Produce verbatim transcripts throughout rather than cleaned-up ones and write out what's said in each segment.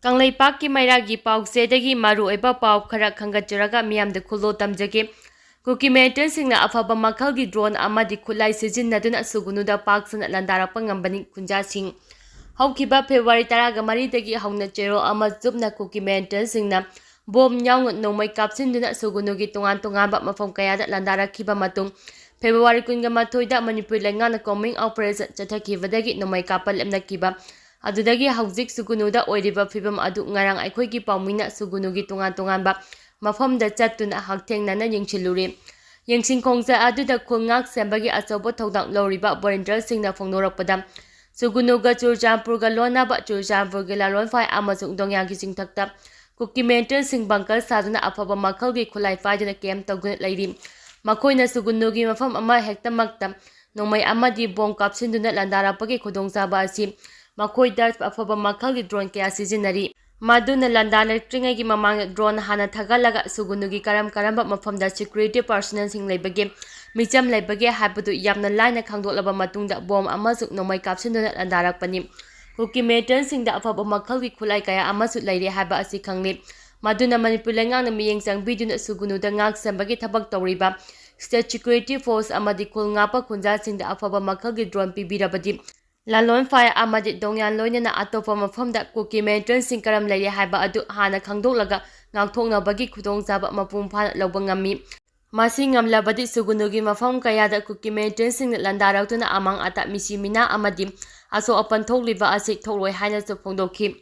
ꯀꯪꯂꯩꯄꯥꯛꯀꯤ ꯃꯩꯔꯥꯒꯤ ꯄꯥꯎꯆꯦꯗꯒꯤ ꯃꯔꯨꯑꯣꯏꯕ ꯄꯥꯎ ꯈꯔ ꯈꯟꯒꯠꯆꯔꯒ ꯃꯤꯌꯥꯝꯗ ꯈꯨꯜꯂꯣ ꯇꯝꯖꯒꯦ꯫ ꯀꯨꯀꯤ ꯃꯤꯂꯤꯇꯦꯟꯁꯤꯡꯅ ꯑꯐꯕ ꯃꯈꯜꯒꯤ ꯗ꯭ꯔꯣꯟ ꯑꯃꯗꯤ ꯈꯨꯠꯂꯥꯏ ꯁꯤꯖꯤꯟꯅꯗꯨꯅ ꯁꯨꯒꯨꯅꯨꯗ ꯄꯥꯛ ꯁꯟꯅ ꯂꯥꯟꯗꯥꯔꯛꯄ ꯉꯝꯕꯅꯤ꯫ ꯈꯨꯟꯖꯥꯁꯤꯡ꯫ ꯍꯧꯈꯤꯕ ꯐꯦꯕ꯭ꯔꯨꯋꯥꯔꯤ ꯇꯔꯥꯒ ꯃꯔꯤꯗꯒꯤ ꯍꯧꯅ ꯆꯦꯔꯣ ꯑꯃ ꯆꯨꯞꯅ ꯀꯨꯀꯤ ꯃꯤꯂꯤꯇꯦꯟꯁꯤꯡꯅ ꯕꯣꯝ ꯌꯥꯎꯅ ꯅꯣꯡꯃꯩ ꯀꯥꯞꯁꯤꯟꯗꯨꯅ ꯁꯨꯒꯨꯅꯨꯒꯤ ꯇꯣꯉꯥꯟ ꯇꯣꯉꯥꯟꯕ ꯃꯐꯝ ꯀꯌꯥꯗ ꯂꯥꯟꯗꯥꯔꯛꯈꯤꯕ ꯃꯇꯨꯡ, ꯐꯦꯕ꯭ꯔꯨꯋꯥꯔꯤ ꯀꯨꯟꯒ ꯃꯥꯊꯣꯏꯗ ꯃꯅꯤꯄꯨꯔ ꯂꯩꯉꯥꯛꯅ ꯀꯣꯝꯕꯤꯡ ꯑꯣꯄꯔꯦꯁꯟ ꯆꯠꯊꯈꯤꯕꯗꯒꯤ ꯅꯣꯡꯃꯩ ꯀꯥꯞꯄ ꯂꯦꯞꯅꯈꯤꯕ ꯑꯗꯨꯗꯒꯤ ꯍꯧꯖꯤꯛ ꯁꯨꯒꯨꯅꯨꯗ ꯑꯣꯏꯔꯤꯕ ꯐꯤꯕꯝ ꯑꯗꯨ ꯉꯔꯥꯡ ꯑꯩꯈꯣꯏꯒꯤ ꯄꯥꯎꯃꯤꯅ ꯁꯨꯒꯨꯅꯨꯒꯤ ꯇꯣꯉꯥꯟ ꯇꯣꯉꯥꯟꯕ ꯃꯐꯝꯗ ꯆꯠꯇꯨꯅ ꯍꯛꯊꯦꯡꯅꯅ ꯌꯦꯡꯁꯤꯜꯂꯨꯔꯦ꯫ ꯌꯦꯡꯁꯤꯟ ꯈꯣꯡꯆꯠ ꯑꯗꯨꯗ ꯈꯨꯜ ꯉꯥꯛ ꯁꯦꯝꯕꯒꯤ ꯑꯆꯧꯕ ꯊꯧꯗꯥꯡ ꯂꯧꯔꯤꯕ ꯚꯣꯂꯨꯟꯇꯤꯌꯔꯁꯤꯡꯅ ꯐꯣꯡꯗꯣꯔꯛꯄꯗ, ꯁꯨꯒꯨꯅꯨꯒ ꯆꯨꯔꯆꯥꯟꯄꯨꯔꯒ ꯂꯣꯟꯅꯕ ꯆꯨꯔꯆꯥꯟꯄꯨꯔꯒꯤ ꯂꯥꯂꯣꯟꯐꯥꯏ ꯑꯃꯁꯨꯡ ꯗꯣꯡꯌꯥꯒꯤ ꯆꯤꯡꯊꯛꯇ ꯀꯨꯀꯤ ꯃꯤꯂꯤꯇꯦꯟꯁꯤꯡ ꯕꯪꯀꯔ ꯁꯥꯗꯨꯅ ꯑꯐꯕ ꯃꯈꯜꯒꯤ ꯈꯨꯠꯂꯥꯏ ꯄꯥꯏꯗꯨꯅ ꯀꯦꯝ ꯇꯧꯗꯨꯅ ꯂꯩꯔꯤ꯫ ꯃꯈꯣꯏꯅ ꯁꯨꯒꯨꯅꯨꯒꯤ ꯃꯐꯝ ꯑꯃ ꯍꯦꯛꯇꯃꯛꯇ ꯅꯣꯡꯃꯩ ꯑꯃꯗꯤ ꯕꯣꯝ ꯀꯥꯞꯁꯤꯟꯗꯨꯅ ꯂꯥꯟꯗꯥꯔꯛꯄꯒꯤ ꯈꯨꯗꯣꯡꯆꯥꯕ ꯑꯁꯤ ꯃꯈꯣꯏꯗ ꯑꯐꯕ ꯃꯈꯜꯒꯤ ꯗ꯭ꯔꯣꯟ ꯀꯌꯥ ꯁꯤꯖꯤꯟꯅꯔꯤ꯫ ꯃꯗꯨꯅ ꯂꯥꯟꯗꯥꯔꯛꯇ꯭ꯔꯤꯉꯩꯒꯤ ꯃꯃꯥꯡꯗ ꯗ꯭ꯔꯣꯟ ꯍꯥꯟꯅ ꯊꯥꯒꯠꯂꯒ ꯁꯨꯒꯨꯅꯨꯒꯤ ꯀꯔꯝ ꯀꯔꯝꯕ ꯃꯐꯝꯗ ꯁꯦꯀ꯭ꯌꯨꯔꯤꯇꯤ ꯄꯥꯔꯁꯣꯅꯦꯜꯁꯤꯡ ꯂꯩꯕꯒꯦ, ꯃꯤꯆꯝ ꯂꯩꯕꯒꯦ ꯍꯥꯏꯕꯗꯨ ꯌꯥꯝꯅ ꯂꯥꯏꯅ ꯈꯪꯗꯣꯛꯂꯕ ꯃꯇꯨꯡꯗ ꯕꯣꯝ ꯑꯃꯁꯨꯡ ꯅꯣꯡꯃꯩ ꯀꯥꯞꯁꯤꯟꯗꯨꯅ ꯂꯥꯟꯗꯥꯔꯛꯄꯅꯤ꯫ ꯀꯨꯀꯤ ꯃꯤꯂꯤꯇꯦꯟꯁꯤꯡꯗ ꯑꯐꯕ ꯃꯈꯜꯒꯤ ꯈꯨꯠꯂꯥꯏ ꯀꯌꯥ ꯑꯃꯁꯨ ꯂꯩꯔꯦ ꯍꯥꯏꯕ ꯑꯁꯤ ꯈꯪꯂꯦ꯫ ꯃꯗꯨꯅ ꯃꯅꯤꯄꯨꯔ ꯂꯩꯉꯥꯛꯅ ꯃꯤꯠꯌꯦꯡ ꯆꯪꯕꯤꯗꯨꯅ ꯁꯨꯒꯨꯅꯨꯗ ꯉꯥꯛ ꯁꯦꯝꯕꯒꯤ ꯊꯕꯛ ꯇꯧꯔꯤꯕ ꯁ꯭ꯇꯦꯠ ꯁꯦꯀ꯭ꯌꯨꯔꯤꯇꯤ ꯐꯣꯔꯁ ꯑꯃꯗꯤ ꯈꯨꯜ ꯉꯥꯛꯄ ꯈꯨꯟꯖꯥꯁꯤꯡꯗ ꯑꯐꯕ ꯃꯈꯜꯒꯤ ꯗ꯭ꯔꯣꯟ ꯄꯤꯕꯤꯔꯕꯗꯤ, ꯂꯥꯂꯣꯟꯐꯥꯏ ꯑꯃꯗꯤ ꯗꯣꯡꯌꯥꯟ ꯂꯣꯏꯅꯅ ꯑꯇꯣꯞꯄ ꯃꯐꯝꯗ ꯀꯨꯀꯤ ꯃꯤꯂꯤꯇꯦꯟꯁꯤꯡ ꯀꯔꯝ ꯂꯩꯔꯦ ꯍꯥꯏꯕ ꯑꯗꯨ ꯍꯥꯟꯅ ꯈꯪꯗꯣꯛꯂꯒ ꯉꯥꯛꯊꯣꯛꯅꯕꯒꯤ ꯈꯨꯗꯣꯡꯆꯥꯕ ꯃꯄꯨꯡ ꯐꯥꯅ ꯂꯧꯕ ꯉꯝꯃꯤ꯫ ꯃꯁꯤ ꯉꯝꯂꯕꯗꯤ ꯁꯨꯒꯨꯅꯨꯒꯤ ꯃꯐꯝ ꯀꯌꯥꯗ ꯀꯨꯀꯤ ꯃꯤꯂꯤꯇꯦꯟꯁꯤꯡꯅ ꯂꯥꯟꯗꯥꯔꯛꯇꯨꯅ ꯑꯃꯥꯡ ꯑꯇꯥ, ꯃꯤꯁꯤ ꯃꯤꯅꯥ ꯑꯃꯗꯤ ꯑꯁꯣꯛ ꯑꯄꯟ ꯊꯣꯛꯂꯤꯕ ꯑꯁꯤ ꯊꯣꯛꯂꯣꯏ ꯍꯥꯏꯅꯁꯨ ꯐꯣꯡꯗꯣꯛꯈꯤ꯫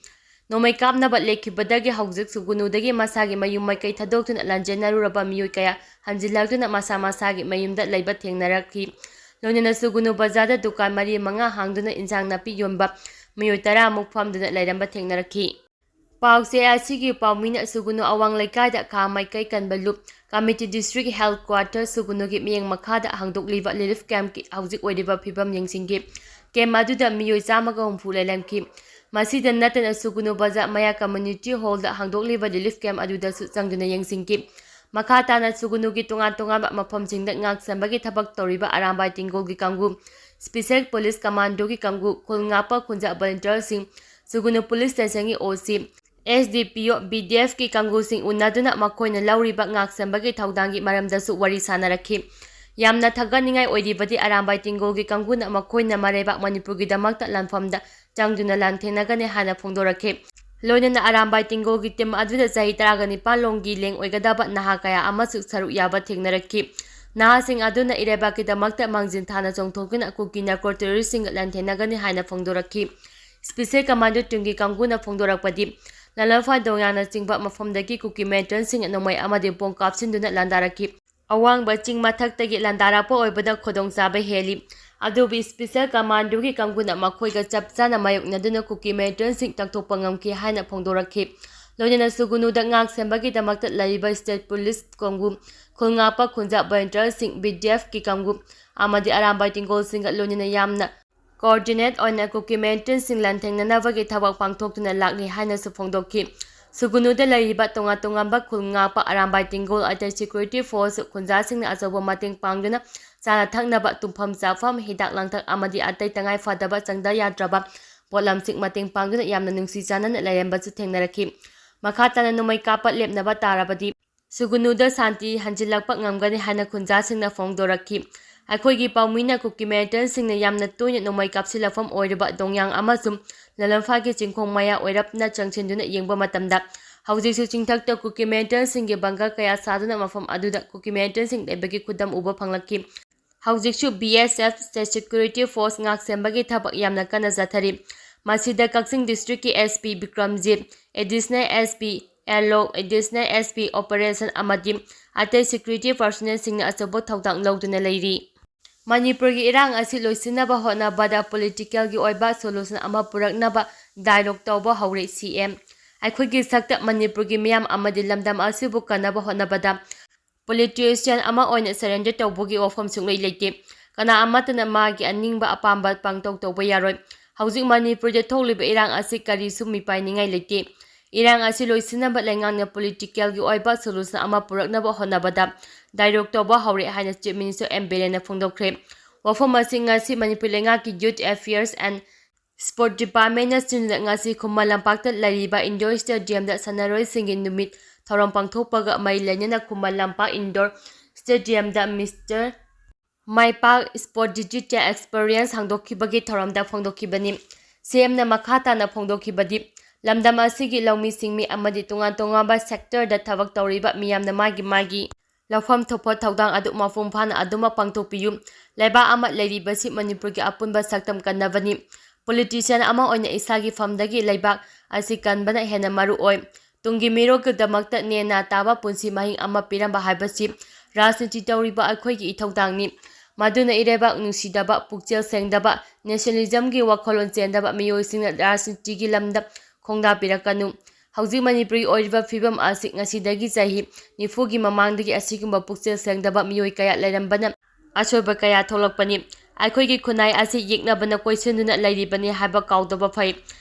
ꯅꯣꯡꯃꯩ ꯀꯥꯞꯅꯕ ꯂꯦꯞꯈꯤꯕꯗꯒꯤ ꯍꯧꯖꯤꯛ ꯁꯨꯒꯨꯅꯨꯗꯒꯤ ꯃꯁꯥꯒꯤ ꯃꯌꯨꯝ ꯃꯥꯏꯀꯩ ꯊꯥꯗꯣꯛꯇꯨꯅ ꯂꯥꯟꯖꯦꯟꯅꯔꯨꯔꯕ ꯃꯤꯑꯣꯏ ꯀꯌꯥ ꯍꯟꯖꯤꯜꯂꯛꯇꯨꯅ ꯃꯁꯥ ꯃꯁꯥꯒꯤ ꯃꯌꯨꯝꯗ ꯂꯩꯕ ꯊꯦꯡꯅꯔꯛꯈꯤ꯫ ꯂꯣꯏꯅꯅ ꯁꯨꯒꯨꯅꯨ ꯕꯖꯥꯔꯗ ꯗꯨꯀꯥꯟ ꯃꯔꯤ ꯃꯉꯥ ꯍꯥꯡꯗꯨꯅ ꯏꯟꯁꯥꯡ ꯅꯥꯄꯤ ꯌꯣꯟꯕ ꯃꯤꯑꯣꯏ ꯇꯔꯥꯃꯨꯛ ꯐꯝꯗꯨꯅ ꯂꯩꯔꯝꯕ ꯊꯦꯡꯅꯔꯛꯈꯤ꯫ ꯄꯥꯎꯆꯦ ꯑꯁꯤꯒꯤ ꯄꯥꯎꯃꯤꯅ ꯁꯨꯒꯨꯅꯨ ꯑꯋꯥꯡ ꯂꯩꯀꯥꯏꯗ ꯈꯥ ꯃꯥꯏꯀꯩ ꯀꯟꯕ ꯂꯨꯞ ꯀꯃꯤꯇꯤ ꯗꯤꯁꯇ꯭ꯔꯤꯛ ꯍꯦꯜꯊ ꯀ꯭ꯋꯥꯇꯔ ꯁꯨꯒꯨꯅꯨꯒꯤ ꯃꯤꯠꯌꯦꯡ ꯃꯈꯥꯗ ꯍꯥꯡꯗꯣꯛꯂꯤꯕ ꯔꯤꯂꯤꯐ ꯀꯦꯝꯞꯀꯤ ꯍꯧꯖꯤꯛ ꯑꯣꯏꯔꯤꯕ ꯐꯤꯕꯝ ꯌꯦꯡꯁꯤꯟꯈꯤ꯫ ꯀꯦꯝꯞ ꯑꯗꯨꯗ ꯃꯤꯑꯣꯏ ꯆꯥꯝꯃꯒ ꯍꯨꯝꯐꯨ ꯂꯩꯔꯝꯈꯤ꯫ ꯃꯁꯤꯗ ꯅꯠꯇꯅ ꯁꯨꯒꯨꯅꯨ ꯕꯖꯥꯔ ꯃꯌꯥ ꯀꯝꯃ꯭ꯌꯨꯅꯤꯇꯤ ꯍꯣꯜꯗ ꯍꯥꯡꯗꯣꯛꯂꯤꯕ ꯔꯤꯂꯤꯐ ꯀꯦꯝꯞ ꯑꯗꯨꯗꯁꯨ ꯆꯪꯗꯨꯅ ꯌꯦꯡꯁꯤꯟꯈꯤ꯫ ꯃꯈꯥ ꯇꯥꯅ ꯁꯨꯒꯨꯅꯨꯒꯤ ꯇꯣꯉꯥꯟ ꯇꯣꯉꯥꯟꯕ ꯃꯐꯝꯁꯤꯡꯗ ꯉꯥꯛ ꯁꯦꯟꯕꯒꯤ ꯊꯕꯛ ꯇꯧꯔꯤꯕ ꯑꯔꯥꯝꯕꯥꯏ ꯇꯦꯡꯒꯣꯜꯒꯤ ꯀꯥꯡꯕꯨ, ꯁ꯭ꯄꯦꯁꯦꯜ ꯄꯨꯂꯤꯁ ꯀꯃꯥꯟꯗꯣꯒꯤ ꯀꯥꯡꯕꯨ, ꯈꯨꯜ ꯉꯥꯛꯄ ꯈꯨꯟꯖꯥ ꯚꯣꯂꯨꯟꯇꯤꯌꯔꯁꯤꯡ, ꯁꯨꯒꯨꯅꯨ ꯄꯨꯂꯤꯁ ꯁ꯭ꯇꯦꯁꯟꯒꯤ ꯑꯣ ꯁꯤ, ꯑꯦꯁ ꯗꯤ ꯄꯤ ꯑꯣ, ꯕꯤ ꯗꯤ ꯑꯦꯐꯀꯤ ꯀꯥꯡꯕꯨꯁꯤꯡ ꯎꯅꯗꯨꯅ ꯃꯈꯣꯏꯅ ꯂꯧꯔꯤꯕ ꯉꯥꯛꯁꯦꯟꯕꯒꯤ ꯊꯧꯗꯥꯡꯒꯤ ꯃꯔꯝꯗꯁꯨ ꯋꯥꯔꯤ ꯁꯥꯅꯔꯛꯈꯤ꯫ ꯌꯥꯝꯅ ꯊꯥꯒꯠꯅꯤꯡꯉꯥꯏ ꯑꯣꯏꯔꯤꯕꯗꯤ ꯑꯔꯥꯝꯕꯥꯏ ꯇꯦꯡꯒꯣꯜꯒꯤ ꯀꯥꯡꯕꯨꯅ ꯃꯈꯣꯏꯅ ꯃꯔꯩꯕꯥꯛ ꯃꯅꯤꯄꯨꯔꯒꯤꯗꯃꯛꯇ ꯂꯥꯟꯐꯝꯗ ꯆꯪꯗꯨꯅ ꯂꯥꯟꯊꯦꯡꯅꯒꯅꯤ ꯍꯥꯏꯅ ꯐꯣꯡꯗꯣꯔꯛꯈꯤ꯫ ꯂꯣꯏꯅꯅ ꯑꯔꯥꯝꯕꯥꯏ ꯇꯦꯡꯒꯣꯜꯒꯤ ꯇꯤꯝ ꯑꯗꯨꯗ ꯆꯍꯤ ꯇꯔꯥꯒ ꯅꯤꯄꯥꯟ ꯂꯣꯝꯒꯤ ꯂꯦꯡ ꯑꯣꯏꯒꯗꯕ ꯅꯍꯥ ꯀꯌꯥ ꯑꯃꯁꯨ ꯁꯔꯨꯛ ꯌꯥꯕ ꯊꯦꯡꯅꯔꯛꯈꯤ꯫ ꯅꯍꯥꯁꯤꯡ ꯑꯗꯨꯅ ꯏꯔꯩꯕꯥꯛꯀꯤꯗꯃꯛꯇ ꯃꯥꯡꯖꯤꯟ ꯊꯥꯅ ꯆꯣꯡꯊꯣꯛꯇꯨꯅ ꯀꯨꯀꯤ ꯅꯥꯔꯀꯣ ꯇꯦꯔꯣꯔꯤꯁꯁꯤꯡꯒ ꯂꯥꯟꯊꯦꯡꯅꯒꯅꯤ ꯍꯥꯏꯅ ꯐꯣꯡꯗꯣꯔꯛꯈꯤ꯫ ꯁ꯭ꯄꯦꯁꯤꯌꯦꯜ ꯀꯃꯥꯟꯗꯣ ꯇꯤꯝꯒꯤ ꯀꯥꯡꯕꯨꯅ ꯐꯣꯡꯗꯣꯔꯛꯄꯗꯤ, ꯂꯥꯂꯣꯡꯐꯥꯟ ꯗꯣꯡꯌꯥꯡꯅꯆꯤꯡꯕ ꯃꯐꯝꯗꯒꯤ ꯀꯨꯀꯤ ꯃꯤꯂꯤꯇꯦꯟꯠꯁꯤꯡꯅ ꯅꯣꯡꯃꯩ ꯑꯃꯗꯤ ꯕꯣꯝ ꯀꯥꯞꯁꯤꯟꯗꯨꯅ ꯂꯥꯟꯗꯥꯔꯛꯈꯤ꯫ ꯑꯋꯥꯡꯕ ꯆꯤꯡ ꯃꯊꯛꯇꯒꯤ ꯂꯥꯟꯗꯥꯔꯛꯄ ꯑꯣꯏꯕꯅ ꯈꯨꯗꯣꯡꯆꯥꯕ ꯍꯦꯜꯂꯤ꯫ ꯑꯗꯨꯕꯨ ꯁ꯭ꯄꯦꯁꯤꯌꯦꯜ ꯀꯃꯥꯟꯗꯣꯒꯤ ꯀꯥꯡꯕꯨꯅ ꯃꯈꯣꯏꯒ ꯆꯞ ꯆꯥꯅ ꯃꯥꯌꯣꯛꯅꯗꯨꯅ ꯀꯨꯀꯤ ꯃꯤꯂꯤꯇꯦꯟꯠꯁꯤꯡ ꯇꯥꯟꯊꯣꯛꯄ ꯉꯝꯈꯤ ꯍꯥꯏꯅ ꯐꯣꯡꯗꯣꯔꯛꯈꯤ꯫ ꯂꯣꯏꯅꯅ ꯁꯨꯒꯨꯅꯨꯗ ꯉꯥꯛ ꯁꯦꯟꯕꯒꯤꯗꯃꯛꯇ ꯂꯩꯔꯤꯕ ꯁ꯭ꯇꯦꯠ ꯄꯨꯂꯤꯁ ꯀꯥꯡꯕꯨ, ꯈꯨꯜ ꯉꯥꯛꯄ ꯈꯨꯟꯖꯥ ꯚꯣꯂꯨꯟꯇꯤꯌꯔꯁꯤꯡ, ꯕꯤ ꯗꯤ ꯑꯦꯐꯀꯤ ꯀꯥꯡꯕꯨ ꯑꯃꯗꯤ ꯑꯔꯥꯝꯕꯥꯏ ꯇꯦꯡꯒꯣꯜꯁꯤꯡꯒ ꯂꯣꯏꯅꯅ ꯌꯥꯝꯅ ꯀꯣꯑꯣꯔꯗꯤꯅꯦꯠ ꯑꯣꯏꯅ ꯀꯨꯀꯤ ꯃꯤꯂꯤꯇꯦꯟꯠꯁꯤꯡ ꯂꯥꯟꯊꯦꯡꯅꯅꯕꯒꯤ ꯊꯕꯛ ꯄꯥꯡꯊꯣꯛꯇꯨꯅ ꯂꯥꯛꯂꯤ ꯍꯥꯏꯅꯁꯨ ꯐꯣꯡꯗꯣꯛꯈꯤ꯫ ꯁꯨꯒꯨꯅꯨꯗ ꯂꯩꯔꯤꯕ ꯇꯣꯉꯥꯟ ꯇꯣꯉꯥꯟꯕ ꯈꯨꯜ ꯉꯥꯛꯄ ꯑꯔꯥꯝꯕꯥꯏ ꯇꯦꯡꯒꯣꯜ ꯑꯇꯩ ꯁꯦꯀ꯭ꯌꯨꯔꯤꯇꯤ ꯐꯣꯔꯁ ꯈꯨꯟꯖꯥꯁꯤꯡꯅ ꯑꯆꯧꯕ ꯃꯇꯦꯡ ꯄꯥꯡꯗꯨꯅ ꯆꯥꯅ ꯊꯛꯅꯕ, ꯇꯨꯝꯐꯝ ꯆꯥꯐꯝ, ꯍꯤꯗꯥꯛ ꯂꯥꯡꯊꯛ ꯑꯃꯗꯤ ꯑꯇꯩ ꯇꯉꯥꯏ ꯐꯗꯕ ꯆꯪꯗ ꯌꯥꯗ꯭ꯔꯕ ꯄꯣꯠꯂꯝꯁꯤꯡ ꯃꯇꯦꯡ ꯄꯥꯡꯗꯨꯅ ꯌꯥꯝꯅ ꯅꯨꯡꯁꯤ ꯆꯥꯟꯅꯅ ꯂꯩꯔꯝꯕꯁꯨ ꯊꯦꯡꯅꯔꯛꯈꯤ꯫ ꯃꯈꯥ ꯇꯥꯅ ꯅꯣꯡꯃꯩ ꯀꯥꯞꯄ ꯂꯦꯞꯅꯕ ꯇꯥꯔꯕꯗꯤ ꯁꯨꯒꯨꯅꯨꯗ ꯁꯥꯟꯇꯤ ꯍꯟꯖꯤꯜꯂꯛꯄ ꯉꯝꯒꯅꯤ ꯍꯥꯏꯅ ꯈꯨꯟꯖꯥꯁꯤꯡꯅ ꯐꯣꯡꯗꯣꯔꯛꯈꯤ꯫ ꯑꯩꯈꯣꯏꯒꯤ ꯄꯥꯎꯃꯤꯅ ꯀꯨꯀꯤ ꯃꯤꯂꯤꯇꯦꯟꯠꯁꯤꯡꯅ ꯌꯥꯝꯅ ꯇꯣꯏꯅ ꯅꯣꯡꯃꯩ ꯀꯥꯞꯁꯤꯜꯂꯛꯐꯝ ꯑꯣꯏꯔꯤꯕ ꯗꯣꯡꯌꯥꯡ ꯑꯃꯁꯨꯡ ꯂꯥꯂꯣꯡꯐꯥꯟꯒꯤ ꯆꯤꯡꯈꯣꯡ ꯃꯌꯥ ꯑꯣꯏꯔꯞꯅ ꯆꯪꯁꯤꯟꯗꯨꯅ ꯌꯦꯡꯕ ꯃꯇꯝꯗ, ꯍꯧꯖꯤꯛꯁꯨ ꯆꯤꯡꯊꯛꯇ ꯀꯨꯀꯤ ꯃꯤꯂꯤꯇꯦꯟꯠꯁꯤꯡꯒꯤ ꯕꯪꯀꯔ ꯀꯌꯥ ꯁꯥꯗꯨꯅ ꯃꯐꯝ ꯑꯗꯨꯗ ꯀꯨꯀꯤ ꯃꯤꯂꯤꯇꯦꯟꯠꯁꯤꯡ ꯂꯩꯕꯒꯤ ꯈꯨꯗꯝ ꯎꯕ ꯐꯪꯂꯛꯈꯤ꯫ ꯍꯧꯖꯤꯛꯁꯨ B S F state security force ꯉꯥꯛ ꯁꯦꯟꯕꯒꯤ ꯊꯕꯛ ꯌꯥꯝꯅ ꯀꯟꯅ ꯆꯠꯊꯔꯤ꯫ ꯃꯁꯤꯗ ꯀꯛꯆꯤꯡ ꯗꯤꯁꯇ꯭ꯔꯤꯛꯀꯤ S P Bikramjit, additional S P Alok, additional S P operation ꯑꯃꯗꯤ ꯑꯇꯩ ꯁꯦꯀ꯭ꯌꯨꯔꯤꯇꯤ ꯄꯔꯁꯣꯅꯦꯜꯁꯤꯡꯅ ꯑꯆꯧꯕ ꯊꯧꯗꯥꯡ ꯂꯧꯗꯨꯅ ꯂꯩꯔꯤ꯫ ꯃꯅꯤꯄꯨꯔꯒꯤ ꯏꯔꯥꯡ ꯑꯁꯤ ꯂꯣꯏꯁꯤꯟꯅꯕ ꯍꯣꯠꯅꯕꯗ ꯄꯣꯂꯤꯇꯤꯀꯦꯜꯒꯤ ꯑꯣꯏꯕ ꯁꯣꯂꯨꯁꯟ ꯑꯃ ꯄꯨꯔꯛꯅꯕ ꯗꯥꯏꯂꯣꯒ ꯇꯧꯕ ꯍꯧꯔꯦ ꯁꯤ ꯑꯦꯝ꯫ ꯑꯩꯈꯣꯏꯒꯤ ꯁꯛꯇ ꯃꯅꯤꯄꯨꯔꯒꯤ ꯃꯤꯌꯥꯝ ꯑꯃꯗꯤ ꯂꯝꯗꯝ ꯑꯁꯤꯕꯨ ꯀꯟꯅꯕ ꯍꯣꯠꯅꯕꯗ ꯄꯣꯂꯤꯇꯤꯁꯤꯌꯥꯟ ꯑꯃ ꯑꯣꯏꯅ ꯁꯔꯦꯟꯗꯔ ꯇꯧꯕꯒꯤ ꯋꯥꯐꯝ ꯁꯨꯡꯂꯩ ꯂꯩꯇꯦ꯫ ꯀꯅꯥ ꯑꯃꯠꯇꯅ ꯃꯥꯒꯤ ꯑꯅꯤꯡꯕ ꯑꯄꯥꯝꯕ ꯄꯥꯡꯇꯧ ꯇꯧꯕ ꯌꯥꯔꯣꯏ꯫ ꯍꯧꯖꯤꯛ ꯃꯅꯤꯄꯨꯔꯗ ꯊꯣꯛꯂꯤꯕ ꯏꯔꯥꯡ ꯑꯁꯤ ꯀꯔꯤꯁꯨ ꯃꯤꯄꯥꯏꯅꯤꯡꯉꯥꯏ ꯂꯩꯇꯦ꯫ ꯏꯔꯥꯡ ꯑꯁꯤ ꯂꯣꯏꯁꯤꯟꯅꯕ ꯂꯩꯉꯥꯛꯅ ꯄꯣꯂꯤꯇꯤꯀꯦꯜꯒꯤ ꯑꯣꯏꯕ ꯁꯣꯂꯨꯁꯟ ꯑꯃ ꯄꯨꯔꯛꯅꯕ ꯍꯣꯠꯅꯕꯗ ꯗꯥꯏꯂꯣꯒ ꯇꯧꯕ ꯍꯧꯔꯦ ꯍꯥꯏꯅ ꯆꯤꯐ ꯃꯤꯅꯤꯁꯇꯔ ꯑꯦꯝ ꯕꯤꯔꯦꯟꯅ ꯐꯣꯡꯗꯣꯛꯈ꯭ꯔꯦ꯫ ꯋꯥꯐꯝ ꯑꯁꯤ ꯉꯁꯤ ꯃꯅꯤꯄꯨꯔ ꯂꯩꯉꯥꯛꯀꯤ ꯌꯨꯊ ꯑꯦꯐꯤꯌꯔꯁ ꯑꯦꯟ Sport Departmentꯅ ꯁꯤꯟꯗꯨꯅ ꯉꯁꯤ ꯈꯨꯃꯟ ꯂꯝꯄꯥꯛꯇ ꯂꯩꯔꯤꯕ Indoor Stadiumꯗ ꯁꯥꯟꯅꯔꯣꯏꯁꯤꯡꯒꯤ ꯅꯨꯃꯤꯠ ꯊꯧꯔꯝ ꯄꯥꯡꯊꯣꯛꯄꯒ ꯃꯔꯤ ꯂꯩꯅꯅ ꯈꯨꯃꯟ ꯂꯝꯄꯥꯛ Indoor Stadiumꯗ Mister ꯃꯥꯏ ꯄꯥꯛ Sport Digital Experience ꯍꯥꯡꯗꯣꯛꯈꯤꯕꯒꯤ ꯊꯧꯔꯝꯗ ꯐꯣꯡꯗꯣꯛꯈꯤꯕꯅꯤ꯫ ꯁꯤ ꯑꯦꯝꯅ ꯃꯈꯥ ꯇꯥꯅ ꯐꯣꯡꯗꯣꯛꯈꯤꯕꯗꯤ, ꯂꯝꯗꯝ ꯑꯁꯤꯒꯤ ꯂꯧꯃꯤ ꯁꯤꯡꯃꯤ ꯑꯃꯗꯤ ꯇꯣꯉꯥꯟ ꯇꯣꯉꯥꯟꯕ sectorꯗ ꯊꯕꯛ ꯇꯧꯔꯤꯕ ꯃꯤꯌꯥꯝꯅ ꯃꯥꯒꯤ ꯃꯥꯒꯤ ꯂꯧꯐꯝ ꯊꯣꯛꯄ ꯊꯧꯗꯥꯡ ꯑꯗꯨ ꯃꯄꯨꯡ ꯐꯥꯅ ꯑꯗꯨꯃꯛ ꯄꯥꯡꯊꯣꯛꯄꯤꯌꯨ꯫ ꯂꯩꯕꯥꯛ ꯑꯃ ꯂꯩꯔꯤꯕꯁꯤ ꯃꯅꯤꯄꯨꯔꯒꯤ ꯑꯄꯨꯟꯕ ꯁꯛꯇꯝ ꯀꯟꯅꯕꯅꯤ꯫ Politician ꯑꯃ ꯑꯣꯏꯅ ꯏꯁꯥꯒꯤ ꯐꯝꯗꯒꯤ ꯂꯩꯕꯥꯛ ꯑꯁꯤ ꯀꯟꯕꯅ ꯍꯦꯟꯅ ꯃꯔꯨ ꯑꯣꯏ꯫ ꯇꯨꯡꯒꯤ ꯃꯤꯔꯣꯜꯒꯤꯗꯃꯛꯇ ꯅꯦꯅꯥ ꯇꯥꯕ ꯄꯨꯟꯁꯤ ꯃꯍꯤꯡ ꯑꯃ ꯄꯤꯔꯝꯕ ꯍꯥꯏꯕꯁꯤ ꯔꯥꯖꯅꯤꯇꯤ ꯇꯧꯔꯤꯕ ꯑꯩꯈꯣꯏꯒꯤ ꯏꯊꯧꯗꯥꯡꯅꯤ꯫ ꯃꯗꯨꯅ ꯏꯔꯩꯕꯥꯛ ꯅꯨꯡꯁꯤꯗꯕ, ꯄꯨꯛꯆꯦꯜ ꯁꯦꯡꯗꯕ, nationalismꯒꯤ ꯋꯥꯈꯜꯂꯣꯟ ꯆꯦꯟꯗꯕ ꯃꯤꯑꯣꯏꯁꯤꯡꯅ ꯔꯥꯖꯅꯤꯇꯤꯒꯤ ꯂꯝꯗ ꯈꯣꯡꯗꯥꯕꯤꯔꯛꯀꯅꯨ꯫ ꯍꯧꯖꯤꯛ ꯃꯅꯤꯄꯨꯔꯒꯤ ꯑꯣꯏꯔꯤꯕ ꯐꯤꯕꯝ ꯑꯁꯤ ꯉꯁꯤꯗꯒꯤ ꯆꯍꯤ ꯅꯤꯐꯨꯒꯤ ꯃꯃꯥꯡꯗꯒꯤ ꯑꯁꯤꯒꯨꯝꯕ ꯄꯨꯛꯆꯦꯜ ꯁꯦꯡꯗꯕ ꯃꯤꯑꯣꯏ ꯀꯌꯥ ꯂꯩꯔꯝꯕꯅ ꯑꯁꯣꯏꯕ ꯀꯌꯥ ꯊꯣꯛꯂꯛꯄꯅꯤ꯫ ꯑꯩꯈꯣꯏꯒꯤ ꯈꯨꯟꯅꯥꯏ ꯑꯁꯤ ꯌꯦꯛꯅꯕꯅ ꯀꯣꯏꯁꯤꯟꯗꯨꯅ ꯂꯩꯔꯤꯕꯅꯤ ꯍꯥꯏꯕ ꯀꯥꯎꯗꯕ ꯐꯩ꯫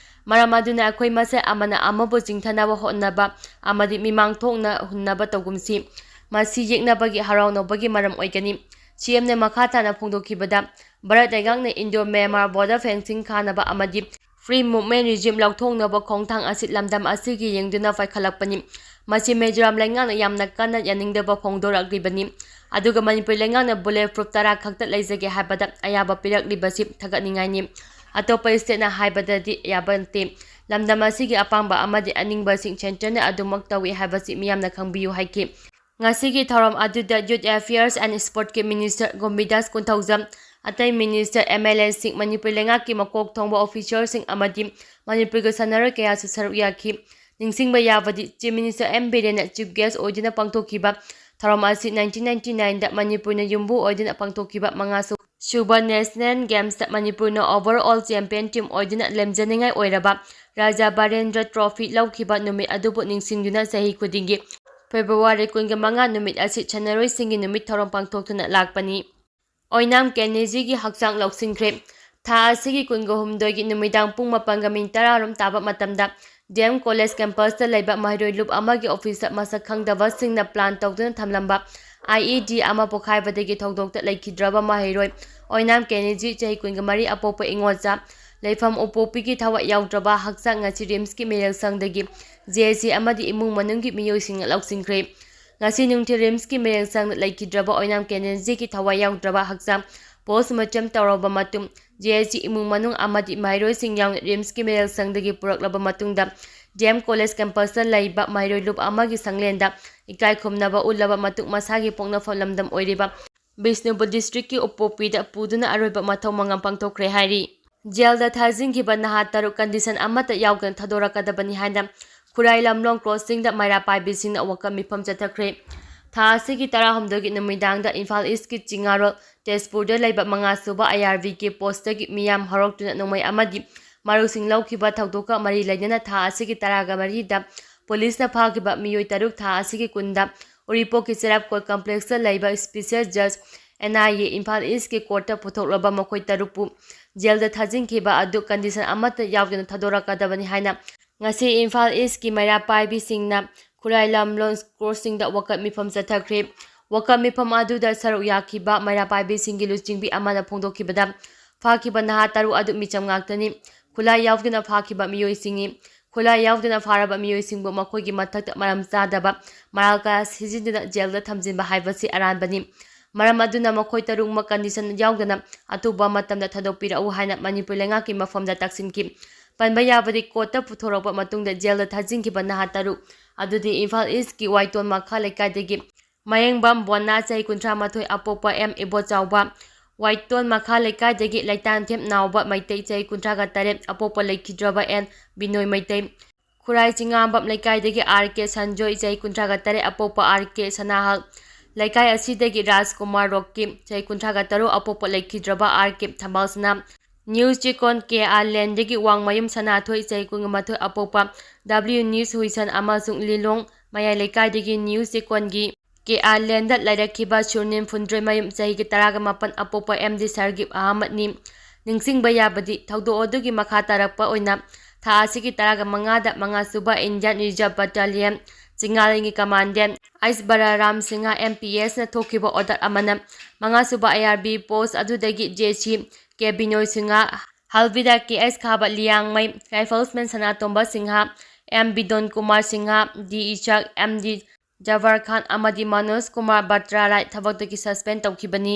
ꯃꯔꯝ ꯑꯗꯨꯅ ꯑꯩꯈꯣꯏ ꯃꯁꯦꯜ ꯑꯃꯅ ꯑꯃꯕꯨ ꯆꯤꯡꯊꯅꯕ ꯍꯣꯠꯅꯕ ꯑꯃꯗꯤ ꯃꯤꯃꯥꯡ ꯊꯣꯛꯅ ꯍꯨꯟꯅꯕ ꯇꯧꯒꯨꯝꯁꯤ꯫ ꯃꯁꯤ ꯌꯦꯛꯅꯕꯒꯤ ꯍꯔꯥꯎꯅꯕꯒꯤ ꯃꯔꯝ ꯑꯣꯏꯒꯅꯤ꯫ ꯁꯤ ꯑꯦꯝꯅ ꯃꯈꯥ ꯇꯥꯅ ꯐꯣꯡꯗꯣꯛꯈꯤꯕꯗ, ꯚꯥꯔꯠ ꯂꯩꯉꯥꯛꯅ Indo-Myanmar border fencing ꯈꯥꯅꯕ ꯑꯃꯗꯤ Free Movement Regime ꯂꯧꯊꯣꯛꯅꯕ ꯈꯣꯡꯊꯥꯡ ꯑꯁꯤ ꯂꯝꯗꯝ ꯑꯁꯤꯒꯤ ꯌꯦꯡꯗꯨꯅ ꯄꯥꯏꯈꯠꯂꯛꯄꯅꯤ꯫ ꯃꯁꯤ ꯃꯤꯖꯣꯔꯥꯝ ꯂꯩꯉꯥꯛꯅ ꯌꯥꯝꯅ ꯀꯟꯅ ꯌꯥꯅꯤꯡꯗꯕ ꯐꯣꯡꯗꯣꯔꯛꯂꯤꯕꯅꯤ꯫ ꯑꯗꯨꯒ ꯃꯅꯤꯄꯨꯔ ꯂꯩꯉꯥꯛꯅ bullet proof ꯇꯔꯥ ꯈꯛꯇ ꯂꯩꯖꯒꯦ ꯍꯥꯏꯕꯗ ꯑꯌꯥꯕ ꯄꯤꯔꯛꯂꯤꯕꯁꯤ ꯊꯥꯒꯠꯅꯤꯡꯉꯥꯏꯅꯤ꯫ ꯑꯇꯣꯞꯄ stateꯅ ꯍꯥꯏꯕꯗꯗꯤ ꯌꯥꯕ ꯅꯠꯇꯦ꯫ ꯂꯝꯗꯝ ꯑꯁꯤꯒꯤ ꯑꯄꯥꯝꯕ ꯑꯃꯗꯤ ꯑꯅꯤꯡꯕꯁꯤꯡ centreꯅ ꯑꯗꯨꯃꯛ ꯇꯧꯏ ꯍꯥꯏꯕꯁꯤ ꯃꯤꯌꯥꯝꯅ ꯈꯪꯕꯤꯌꯨ ꯍꯥꯏꯈꯤ꯫ ꯉꯁꯤꯒꯤ ꯊꯧꯔꯝ ꯑꯗꯨꯗ Youth Affairs and Sportꯀꯤ Minister ꯒꯣꯃꯤꯗꯥꯁ Konthoujam, ꯑꯇꯩ minister, MLAꯁꯤꯡ, ꯃꯅꯤꯄꯨꯔ ꯂꯩꯉꯥꯛꯀꯤ ꯃꯀꯣꯛ ꯊꯣꯡꯕ officerꯁꯤꯡ ꯑꯃꯗꯤ ꯃꯅꯤꯄꯨꯔꯒꯤ ꯁꯥꯟꯅꯔꯣꯏ ꯀꯌꯥꯁꯨ ꯁꯔꯨꯛ ꯌꯥꯈꯤ꯫ ꯅꯤꯡꯁꯤꯡꯕ ꯌꯥꯕꯗꯤ, Chief Minister ꯑꯦꯝ ꯕꯤꯔꯦꯟꯅ chief guest ꯑꯣꯏꯗꯨꯅ ꯄꯥꯡꯊꯣꯛꯈꯤꯕ ꯊꯧꯔꯝ ꯑꯁꯤ nineteen ninety nineꯗ ꯃꯅꯤꯄꯨꯔꯅ ꯌꯨꯝꯕꯨ ꯑꯣꯏꯗꯨꯅ ꯄꯥꯡꯊꯣꯛꯈꯤꯕ ꯃꯉꯥꯁꯨ ꯁꯨꯕ National Gamesꯇ ꯃꯅꯤꯄꯨꯔꯅ overall champion team ꯑꯣꯏꯗꯨꯅ ꯂꯦꯝꯖꯅꯤꯡꯉꯥꯏ ꯑꯣꯏꯔꯕ ꯔꯥꯖꯥ ꯕꯥꯔꯦꯟꯗ꯭ꯔ Trophy ꯂꯧꯈꯤꯕ ꯅꯨꯃꯤꯠ ꯑꯗꯨꯕꯨ ꯅꯤꯡꯁꯤꯡꯗꯨꯅ ꯆꯍꯤ ꯈꯨꯗꯤꯡꯒꯤ February ꯀꯨꯟꯒ ꯃꯉꯥ ꯅꯨꯃꯤꯠ ꯑꯁꯤ ꯁꯥꯟꯅꯔꯣꯏꯁꯤꯡꯒꯤ ꯅꯨꯃꯤꯠ ꯊꯧꯔꯝ ꯄꯥꯡꯊꯣꯛꯇꯨꯅ ꯂꯥꯛꯄꯅꯤ꯫ ꯑꯣꯏꯅꯥꯝ ꯀꯦꯅꯦꯖꯤꯒꯤ ꯍꯛꯆꯥꯡ ꯂꯧꯁꯤꯟꯈ꯭ꯔꯦ꯫ ꯊꯥ ꯑꯁꯤꯒꯤ ꯀꯨꯟꯒ ꯍꯨꯝꯗꯣꯏꯒꯤ ꯅꯨꯃꯤꯗꯥꯡ ꯄꯨꯡ ꯃꯥꯄꯟꯒ minute ꯇꯔꯥꯔꯣꯝ ꯇꯥꯕ ꯃꯇꯝꯗ D M College campusꯇ ꯂꯩꯕ ꯃꯍꯩꯔꯣꯏ ꯂꯨꯞ ꯑꯃꯒꯤ officeꯇ ꯃꯁꯛ ꯈꯪꯗꯕꯁꯤꯡꯅ plan ꯇꯧꯗꯨꯅ ꯊꯝꯂꯝꯕ I E D ꯑꯃ ꯄꯣꯈꯥꯏꯕꯗꯒꯤ ꯊꯧꯗꯣꯛꯇ ꯂꯩꯈꯤꯗ꯭ꯔꯕ ꯃꯍꯩꯔꯣꯏ ꯑꯣꯏꯅꯥꯝ ꯀꯦꯅꯦꯖꯤ, ꯆꯍꯤ ꯀꯨꯟꯒ ꯃꯔꯤ, ꯑꯄꯣꯛꯄ ꯏꯉꯣꯆꯥ ꯂꯩꯐꯝ ꯎꯄꯣꯛꯄꯤꯒꯤ ꯊꯋꯥꯏ ꯌꯥꯎꯗ꯭ꯔꯕ ꯍꯛꯆꯥꯡ ꯉꯁꯤ ꯔꯤꯝꯁꯀꯤ ꯃꯤꯔꯦꯜꯁꯪꯗꯒꯤ ꯖꯦ ꯑꯦꯁ ꯁꯤ ꯑꯃꯗꯤ ꯏꯃꯨꯡ ꯃꯅꯨꯡꯒꯤ ꯃꯤꯑꯣꯏꯁꯤꯡꯅ ꯂꯧꯁꯤꯟꯈ꯭ꯔꯦ꯫ ꯉꯁꯤ ꯅꯨꯡꯊꯤꯜ ꯔꯤꯝꯁꯀꯤ ꯃꯤꯔꯦꯜꯁꯪꯗ ꯂꯩꯈꯤꯗ꯭ꯔꯕ ꯑꯣꯏꯅꯥꯝ ꯀꯦꯅꯦꯟꯖꯤꯒꯤ ꯊꯋꯥꯏ ꯌꯥꯎꯗ꯭ꯔꯕ ꯍꯛꯆꯥꯡ ꯄꯣꯁꯃꯣꯔꯇꯦꯝ ꯇꯧꯔꯕ ꯃꯇꯨꯡ, ꯖꯦ ꯑꯦꯁ ꯁꯤ ꯏꯃꯨꯡ ꯃꯅꯨꯡ ꯑꯃꯗꯤ ꯃꯍꯩꯔꯣꯏꯁꯤꯡ ꯌꯥꯎꯅ ꯔꯤꯝꯁꯀꯤ ꯃꯤꯔꯦꯜꯁꯪꯗꯒꯤ ꯄꯨꯔꯛꯂꯕ ꯃꯇꯨꯡꯗ, ꯗꯤ ꯑꯦꯝ ꯀꯣꯂꯦꯖ ꯀꯦꯝꯄꯁꯇ ꯂꯩꯕ ꯃꯍꯩꯔꯣꯏ ꯂꯨꯞ ꯑꯃꯒꯤ ꯁꯪꯂꯦꯟꯗ ꯏꯀꯥꯏ ꯈꯨꯝꯅꯕ ꯎꯠꯂꯕ ꯃꯇꯨꯡ, ꯃꯁꯥꯒꯤ ꯄꯣꯛꯅꯐꯝ ꯂꯝꯗꯝ ꯑꯣꯏꯔꯤꯕ ꯕꯤꯁꯅꯨꯄꯨꯔ ꯗꯤꯁꯇ꯭ꯔꯤꯛꯀꯤ ꯎꯄꯣꯛꯄꯤꯗ ꯄꯨꯗꯨꯅ ꯑꯔꯣꯏꯕ ꯃꯊꯧ ꯃꯉꯝ ꯄꯥꯡꯊꯣꯛꯈ꯭ꯔꯦ ꯍꯥꯏꯔꯤ꯫ ꯖꯦꯜꯗ ꯊꯥꯖꯤꯟꯈꯤꯕ ꯅꯍꯥ ꯇꯔꯨꯛ ꯀꯟꯗꯤꯁꯟ ꯑꯃꯠꯇ ꯌꯥꯎꯗꯅ ꯊꯥꯗꯣꯔꯛꯀꯗꯕꯅꯤ ꯍꯥꯏꯅ ꯈꯨꯔꯥꯏ ꯂꯝꯂꯣꯡ ꯀ꯭ꯔꯣꯁꯤꯡꯗ ꯃꯩꯔꯥ ꯄꯥꯏꯕꯤꯁꯤꯡꯅ ꯋꯥꯀꯠ ꯃꯤꯐꯝ ꯆꯠꯊꯈ꯭ꯔꯦ꯫ ꯊꯥ ꯑꯁꯤꯒꯤ ꯇꯔꯥꯍꯨꯝꯗꯣꯏꯒꯤ ꯅꯨꯃꯤꯗꯥꯡꯗ ꯏꯝꯐꯥꯜ ꯏꯁꯀꯤ ꯆꯤꯉꯥꯔꯣꯜ ꯇꯦꯖꯄꯨꯔꯗ ꯂꯩꯕ ꯃꯉꯥ ꯁꯨꯕ ꯑꯥꯏ ꯑꯥꯔ ꯕꯤꯒꯤ ꯄꯣꯁꯇꯒꯤ ꯃꯤꯌꯥꯝ ꯍꯧꯔꯛꯇꯨꯅ ꯅꯣꯡꯃꯩ ꯑꯃꯗꯤ ꯃꯔꯨꯁꯤꯡ ꯂꯧꯈꯤꯕ ꯊꯧꯗꯣꯛꯀ ꯃꯔꯤ ꯂꯩꯅꯅ ꯊꯥ ꯑꯁꯤꯒꯤ ꯇꯔꯥꯒ ꯃꯔꯤꯗ ꯄꯨꯂꯤꯁꯅ ꯐꯥꯈꯤꯕ ꯃꯤꯑꯣꯏ ꯇꯔꯨꯛ ꯊꯥ ꯑꯁꯤꯒꯤ ꯀꯨꯟꯗ ꯎꯔꯤꯄꯣꯛꯀꯤ ꯆꯩꯔꯥꯞ ꯀꯣꯔꯠ ꯀꯝꯄ꯭ꯂꯦꯛꯁꯇ ꯂꯩꯕ ꯏꯁꯄꯤꯁꯦꯜ ꯖꯖ ꯑꯦꯟ ꯑꯥꯏ ꯑꯦ ꯏꯝꯐꯥꯜ ꯏꯁꯀꯤ ꯀꯣꯔꯠꯇ ꯄꯨꯊꯣꯛꯂꯕ ꯃꯈꯣꯏ ꯇꯔꯨꯛꯄꯨ ꯖꯦꯜꯗ ꯊꯥꯖꯤꯟꯈꯤꯕ ꯑꯗꯨ ꯀꯟꯗꯤꯁꯟ ꯑꯃꯠꯇ ꯌꯥꯎꯗꯅ ꯊꯥꯗꯣꯔꯛꯀꯗꯕꯅꯤ ꯍꯥꯏꯅ ꯉꯁꯤ ꯏꯝꯐꯥꯜ ꯏꯁꯀꯤ ꯃꯩꯔꯥ ꯄꯥꯏꯕꯤꯁꯤꯡꯅ ꯈꯨꯔꯥꯏ ꯂꯝꯂꯣꯡ ꯀ꯭ꯔꯣꯁꯤꯡꯗ ꯋꯥꯀꯠ ꯃꯤꯐꯝ ꯆꯠꯊꯈ꯭ꯔꯦ꯫ ꯋꯥꯀꯠ ꯃꯤꯐꯝ ꯑꯗꯨꯗ ꯁꯔꯨꯛ ꯌꯥꯈꯤꯕ ꯃꯩꯔꯥ ꯄꯥꯏꯕꯤꯁꯤꯡꯒꯤ ꯂꯨꯆꯤꯡꯕꯤ ꯑꯃꯅ ꯐꯣꯡꯗꯣꯛꯈꯤꯕꯗ, ꯐꯥꯈꯤꯕ ꯅꯍꯥ ꯇꯔꯨꯛ ꯑꯗꯨ ꯃꯤꯆꯝ ꯉꯥꯛꯇꯅꯤ꯫ ꯈꯨꯠꯂꯥꯏ ꯌꯥꯎꯗꯅ ꯐꯥꯈꯤꯕ ꯃꯤꯑꯣꯏꯁꯤꯡꯅꯤ꯫ ꯈꯨꯠꯂꯥꯏ ꯌꯥꯎꯗꯅ ꯐꯥꯔꯕ ꯃꯤꯑꯣꯏꯁꯤꯡꯕꯨ ꯃꯈꯣꯏꯒꯤ ꯃꯊꯛꯇ ꯃꯔꯝ ꯆꯥꯗꯕ ꯃꯔꯥꯜ ꯀꯌꯥ ꯁꯤꯖꯤꯟꯅꯗꯨꯅ ꯖꯦꯜꯗ ꯊꯝꯖꯤꯟꯕ ꯍꯥꯏꯕꯁꯤ ꯑꯔꯥꯟꯕꯅꯤ꯫ ꯃꯔꯝ ꯑꯗꯨꯅ ꯃꯈꯣꯏ ꯇꯔꯨꯛꯃꯛ ꯀꯟꯗꯤꯁꯟ ꯌꯥꯎꯗꯅ ꯑꯊꯨꯕ ꯃꯇꯝꯗ ꯊꯥꯗꯣꯛꯄꯤꯔꯛꯎ ꯍꯥꯏꯅ ꯃꯅꯤꯄꯨꯔ ꯂꯩꯉꯥꯛꯀꯤ ꯃꯐꯝꯗ ꯇꯛꯁꯤꯟꯈꯤ꯫ ꯄꯟꯕ ꯌꯥꯕꯗꯤ, ꯀꯣꯔꯠꯇ ꯄꯨꯊꯣꯔꯛꯄ ꯃꯇꯨꯡꯗ ꯖꯦꯜꯗ ꯊꯥꯖꯤꯟꯈꯤꯕ ꯅꯍꯥ ꯇꯔꯨꯛ ꯑꯗꯨꯗꯤ ꯏꯝꯐꯥꯜ ꯏꯁꯀꯤ ꯋꯥꯏꯇꯣꯟ ꯃꯈꯥ ꯂꯩꯀꯥꯏꯗꯒꯤ ꯃꯌꯦꯡꯕꯝ ꯕꯣꯅꯥ, ꯆꯍꯤ ꯀꯨꯟꯊ꯭ꯔꯥ ꯃꯥꯊꯣꯏ, ꯑꯄꯣꯛꯄ ꯑꯦꯝ ꯏꯕꯣꯆꯥꯎꯕ, ꯋꯥꯏꯇꯣꯟ ꯃꯈꯥ ꯂꯩꯀꯥꯏꯗꯒꯤ ꯂꯩꯇꯥꯟꯊꯦꯝ ꯅꯥꯎꯕ ꯃꯩꯇꯩ, ꯆꯍꯤ ꯀꯨꯟꯊ꯭ꯔꯥꯒ ꯇꯔꯦꯠ, ꯑꯄꯣꯛꯄ ꯂꯩꯈꯤꯗ꯭ꯔꯕ ꯑꯦꯟ ꯕꯤꯅꯣꯏ ꯃꯩꯇꯩ, ꯈꯨꯔꯥꯏ ꯆꯤꯉꯥꯝꯕꯝ ꯂꯩꯀꯥꯏꯗꯒꯤ ꯑꯥꯔ ꯀꯦ ꯁꯟꯖꯣꯏ, ꯆꯍꯤ ꯀꯨꯟꯊ꯭ꯔꯥꯒ ꯇꯔꯦꯠ, ꯑꯄꯣꯛꯄ ꯑꯥꯔ ꯀꯦ ꯁꯅꯥꯍꯜ, ꯂꯩꯀꯥꯏ ꯑꯁꯤꯗꯒꯤ ꯔꯥꯖꯀꯨꯃꯥꯔ ꯔꯣꯛꯀꯤ, ꯆꯍꯤ ꯀꯨꯟꯊ꯭ꯔꯥꯒ ꯇꯔꯨꯛ, ꯑꯄꯣꯛꯄ ꯂꯩꯈꯤꯗ꯭ꯔꯕ ꯑꯥꯔ ꯀꯦ ꯊꯝꯕꯥꯜꯁꯅꯥ, ꯅ꯭ꯌꯨ ꯆꯦꯀꯣꯟ ꯀꯦ ꯑꯥꯔ ꯂꯦꯟꯗꯒꯤ ꯋꯥꯡꯃꯌꯨꯝ ꯁꯅꯥꯊꯣꯏ, ꯆꯍꯤ ꯀꯨꯟꯃꯥꯊꯣꯏ, ꯑꯄꯣꯛꯄ ꯗꯕ꯭ꯂꯤꯌꯨ ꯅ꯭ꯌꯨꯁ ꯍꯨꯏꯁꯟ ꯑꯃꯁꯨꯡ ꯂꯤꯂꯣꯡ ꯃꯌꯥꯏ ꯂꯩꯀꯥꯏꯗꯒꯤ ꯅ꯭ꯌꯨ ꯆꯦꯀꯣꯟꯒꯤ ꯀꯦ ꯑꯥꯔ ꯂꯦꯟꯗ ꯂꯩꯔꯛꯈꯤꯕ ꯁꯨꯔꯅꯤꯝ ꯐꯨꯟꯗ꯭ꯔꯣꯏꯃꯌꯨꯝ, ꯆꯍꯤꯒꯤ ꯇꯔꯥꯒ ꯃꯥꯄꯟ, ꯑꯄꯣꯛꯄ ꯑꯦꯝ ꯗꯤ ꯁꯔꯒꯤꯞ ꯑꯍꯃꯗꯅꯤ꯫ ꯅꯤꯡꯁꯤꯡꯕ ꯌꯥꯕꯗꯤ, ꯊꯧꯗꯣꯛ ꯑꯗꯨꯒꯤ ꯃꯈꯥ ꯇꯥꯔꯛꯄ ꯑꯣꯏꯅ ꯊꯥ ꯑꯁꯤꯒꯤ ꯇꯔꯥꯒ ꯃꯉꯥꯗ ꯃꯉꯥ ꯁꯨꯕ ꯏꯟꯗꯤꯌꯟ ꯔꯤꯖꯔꯚ ꯕꯠꯇꯥꯂꯤꯌꯟ ꯆꯤꯡꯉꯥꯂꯦꯟꯒꯤ ꯀꯃꯥꯟꯗꯦꯟ ꯑꯩꯁ ꯕꯂꯔꯥꯝ ꯁꯤꯡꯍ ꯑꯦꯝ ꯄꯤ ꯑꯦꯁꯅ ꯊꯣꯛꯈꯤꯕ ꯑꯣꯔꯗꯔ ꯑꯃꯅ ꯃꯉꯥ ꯁꯨꯕ ꯑꯥꯏ ꯑꯥꯔ ꯕꯤ ꯄꯣꯁ ꯑꯗꯨꯗꯒꯤ ꯖꯦ ꯁꯤ ꯀꯦ ꯕꯤꯅꯣꯏ ꯁꯤꯡꯍ, ꯍꯜꯕꯤꯗ ꯀꯦ ꯑꯦꯁ ꯈꯥꯕ ꯂꯤꯌꯥꯡꯃꯩ, ꯔꯥꯏꯐꯜꯁꯃꯦꯟ ꯁꯅꯥꯇꯣꯝꯕ ꯁꯤꯡꯍ, ꯑꯦꯝ ꯕꯤꯗꯣꯟ ꯀꯨꯃꯥꯔ ꯁꯤꯡꯍ, ꯗꯤ ꯏꯆꯥꯛ, ꯑꯦꯝ ꯗꯤ ꯖꯕꯥꯔ ꯈꯥꯟ ꯑꯃꯗꯤ ꯃꯅꯣꯖ ꯀꯨꯃꯥꯔ ꯕꯇ꯭ꯔꯥ ꯔꯥꯏ ꯊꯕꯛꯇꯒꯤ ꯁꯁꯄꯦꯟ ꯇꯧꯈꯤꯕꯅꯤ꯫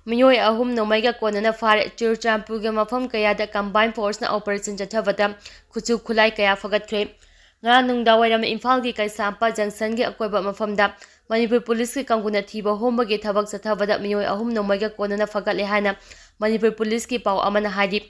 ꯃꯤꯑꯣꯏ ꯑꯍꯨꯝ ꯅꯣꯡꯃꯩꯒ ꯀꯣꯟꯅꯅ ꯐꯥꯔꯦ꯫ ꯆꯨꯔꯆꯥꯟꯄꯨꯔꯒꯤ ꯃꯐꯝ ꯀꯌꯥꯗ ꯀꯝꯕꯥꯏꯟ ꯐꯣꯔꯁꯅ ꯑꯣꯄꯔꯦꯁꯟ ꯆꯠꯊꯕꯗ ꯈꯨꯠꯁꯨ ꯈꯨꯠꯂꯥꯏ ꯀꯌꯥ ꯐꯒꯠꯈ꯭ꯔꯦ꯫ ꯉꯔꯥꯡ ꯅꯨꯡꯗꯥꯡꯋꯥꯏꯔꯝ ꯏꯝꯐꯥꯜꯒꯤ ꯀꯩꯁꯥꯝꯄꯥꯠ ꯖꯪꯁꯟꯒꯤ ꯑꯀꯣꯏꯕ ꯃꯐꯝꯗ ꯃꯅꯤꯄꯨꯔ ꯄꯨꯂꯤꯁꯀꯤ ꯀꯥꯡꯕꯨꯅ ꯊꯤꯕ ꯍꯨꯝꯕꯒꯤ ꯊꯕꯛ ꯆꯠꯊꯕꯗ ꯃꯤꯑꯣꯏ ꯑꯍꯨꯝ ꯅꯣꯡꯃꯩꯒ ꯀꯣꯟꯅꯅ ꯐꯒꯠꯂꯦ ꯍꯥꯏꯅ ꯃꯅꯤꯄꯨꯔ ꯄꯨꯂꯤꯁꯀꯤ ꯄꯥꯎ ꯑꯃꯅ ꯍꯥꯏꯔꯤ꯫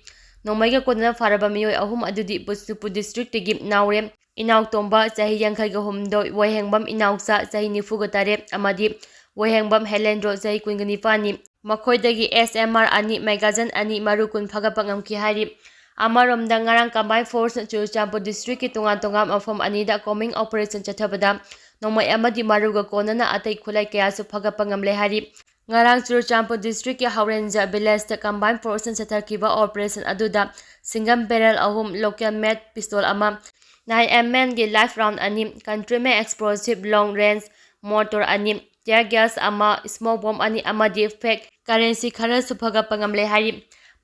ꯅꯣꯡꯃꯩꯒ ꯀꯣꯟꯅꯅ ꯐꯥꯔꯕ ꯃꯤꯑꯣꯏ ꯑꯍꯨꯝ ꯑꯗꯨꯗꯤ ꯕꯤꯁꯅꯨꯄꯨꯔ ꯗꯤꯁꯇ꯭ꯔꯤꯛꯇꯒꯤ ꯅꯥꯎꯔꯦꯝ ꯏꯅꯥꯎꯇꯣꯝꯕ, ꯆꯍꯤ ꯌꯥꯡꯈꯩꯒ ꯍꯨꯝꯗꯣꯏ, ꯋꯥꯍꯦꯡꯕꯝ ꯏꯅꯥꯎꯆꯥ, ꯆꯍꯤ ꯅꯤꯐꯨꯒ ꯇꯔꯦꯠ, ꯑꯃꯗꯤ ꯋꯥꯍꯦꯡꯕꯝ ꯍꯦꯂꯦꯟꯗ꯭ꯔꯣ, ꯆꯍꯤ ꯀꯨꯟꯒ ꯅꯤꯄꯥꯟꯅꯤ꯫ ꯃꯈꯣꯏꯗꯒꯤ ꯑꯦꯁ ꯑꯦꯝ ꯑꯥꯔ ꯑꯅꯤ, ꯃꯦꯒꯥꯖꯤꯟ ꯑꯅꯤ, ꯃꯔꯨ ꯀꯨꯟ ꯐꯒꯠꯄ ꯉꯝꯈꯤ ꯍꯥꯏꯔꯤ꯫ ꯑꯃꯔꯣꯝꯗ, ꯉꯔꯥꯡ ꯀꯝꯕꯥꯏꯟ ꯐꯣꯔꯁꯅ ꯆꯨꯔꯆꯥꯟꯄꯨꯔ ꯗꯤꯁꯇ꯭ꯔꯤꯛꯀꯤ ꯇꯣꯉꯥꯟ ꯇꯣꯉꯥꯟꯕ ꯃꯐꯝ ꯑꯅꯤꯗ ꯀꯣꯝꯕꯤꯡ ꯑꯣꯄꯔꯦꯁꯟ ꯆꯠꯊꯕꯗ ꯅꯣꯡꯃꯩ ꯑꯃꯗꯤ ꯃꯔꯨꯒ ꯀꯣꯟꯅꯅ ꯑꯇꯩ ꯈꯨꯠꯂꯥꯏ ꯀꯌꯥꯁꯨ ꯐꯒꯠꯄ ꯉꯝꯂꯦ ꯍꯥꯏꯔꯤ꯫ ꯉꯔꯥꯡ ꯆꯨꯔꯆꯥꯟꯄꯨꯔ ꯗꯤꯁꯇ꯭ꯔꯤꯛꯀꯤ ꯍꯥꯎꯔꯦꯟꯖ ꯚꯤꯂꯦꯖꯇ ꯀꯝꯕꯥꯏꯟ ꯐꯣꯔꯁꯅ ꯆꯠꯊꯈꯤꯕ ꯑꯣꯄꯔꯦꯁꯟ ꯑꯗꯨꯗ ꯁꯤꯡꯒꯜ ꯕꯦꯔꯦꯜ ꯑꯍꯨꯝ, ꯂꯣꯀꯦꯜ ꯃꯦꯗ ꯄꯤꯁꯇꯣꯜ ꯑꯃ, ꯅꯥꯏꯟ ꯑꯦꯝ ꯑꯦꯝꯒꯤ ꯂꯥꯏꯐ ꯔꯥꯎꯟ ꯑꯅꯤ, ꯀꯟꯇ꯭ꯔꯤꯃꯦꯟ ꯑꯦꯛꯁꯄ꯭ꯂꯣꯁꯤꯞ ꯂꯣꯡ ꯔꯦꯟꯖ ꯃꯣꯔꯇꯣꯔ ꯑꯅꯤ, ꯇꯤꯌꯔ ꯒ꯭ꯌꯥꯁ ꯑꯃ, ꯁ꯭ꯃꯣꯛ ꯕꯣꯝ ꯑꯅꯤ ꯑꯃꯗꯤ ꯐꯦꯛ ꯀꯔꯦꯟꯁꯤ ꯈꯔꯁꯨ ꯐꯒꯠꯄ ꯉꯝꯂꯦ ꯍꯥꯏꯔꯤ꯫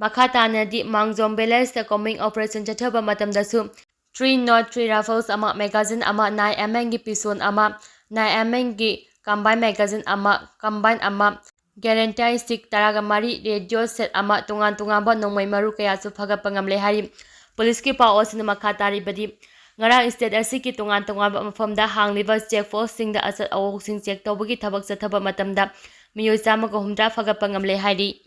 ꯃꯈꯥ ꯇꯥꯅꯗꯤ ꯃꯥꯡꯖꯣꯝ ꯚꯤꯂꯦꯖꯇ ꯀꯣꯝꯕꯤꯡ ꯑꯣꯄꯔꯦꯁꯟ ꯆꯠꯊꯕ ꯃꯇꯝꯗꯁꯨ ꯊ꯭ꯔꯤ ꯅꯣꯠ ꯊ꯭ꯔꯤ ꯔꯥꯏꯐꯜꯁ ꯑꯃ, ꯃꯦꯒꯥꯖꯤꯟ ꯑꯃ, ꯅꯥꯏꯟ ꯑꯦꯝ ꯑꯦꯝꯒꯤ ꯄꯤꯁꯇꯣꯜ ꯑꯃ, ꯅꯥꯏꯟ ꯑꯦꯝ ꯑꯦꯝꯒꯤ ꯀꯝꯕꯥꯏꯟ ꯃꯦꯒꯥꯖꯤꯟ ꯑꯃ, ꯀꯝꯕꯥꯏꯟ ꯑꯃ, ꯒꯦꯔꯦꯟꯇꯥꯏ ꯁ꯭ꯇꯤꯛ ꯇꯔꯥꯒ ꯃꯔꯤ, ꯔꯦꯗꯤꯑꯣ ꯁꯦꯠ ꯑꯃ, ꯇꯣꯉꯥꯟ ꯇꯣꯉꯥꯟꯕ ꯅꯣꯡꯃꯩ ꯃꯔꯨ ꯀꯌꯥꯁꯨ ꯐꯒꯠꯄ ꯉꯝꯂꯦ ꯍꯥꯏꯔꯤ꯫ ꯄꯨꯂꯤꯁꯀꯤ ꯄꯥꯎ ꯑꯁꯤꯅ ꯃꯈꯥ ꯇꯥꯔꯤꯕꯗꯤ, ꯉꯔꯥꯡ ꯁ꯭ꯇꯦꯠ ꯑꯁꯤꯒꯤ ꯇꯣꯉꯥꯟ ꯇꯣꯉꯥꯟꯕ ꯃꯐꯝꯗ ꯍꯥꯡꯂꯤꯕ ꯆꯦꯛ ꯄꯣꯁꯁꯤꯡꯗ ꯑꯆꯠ ꯑꯋꯣꯛꯁꯤꯡ ꯆꯦꯛ ꯇꯧꯕꯒꯤ ꯊꯕꯛ ꯆꯠꯊꯕ ꯃꯇꯝꯗ ꯃꯤꯑꯣꯏ ꯆꯥꯝꯃꯒ ꯍꯨꯝꯗ꯭ꯔꯥ ꯐꯒꯠꯄ ꯉꯝꯂꯦ ꯍꯥꯏꯔꯤ꯫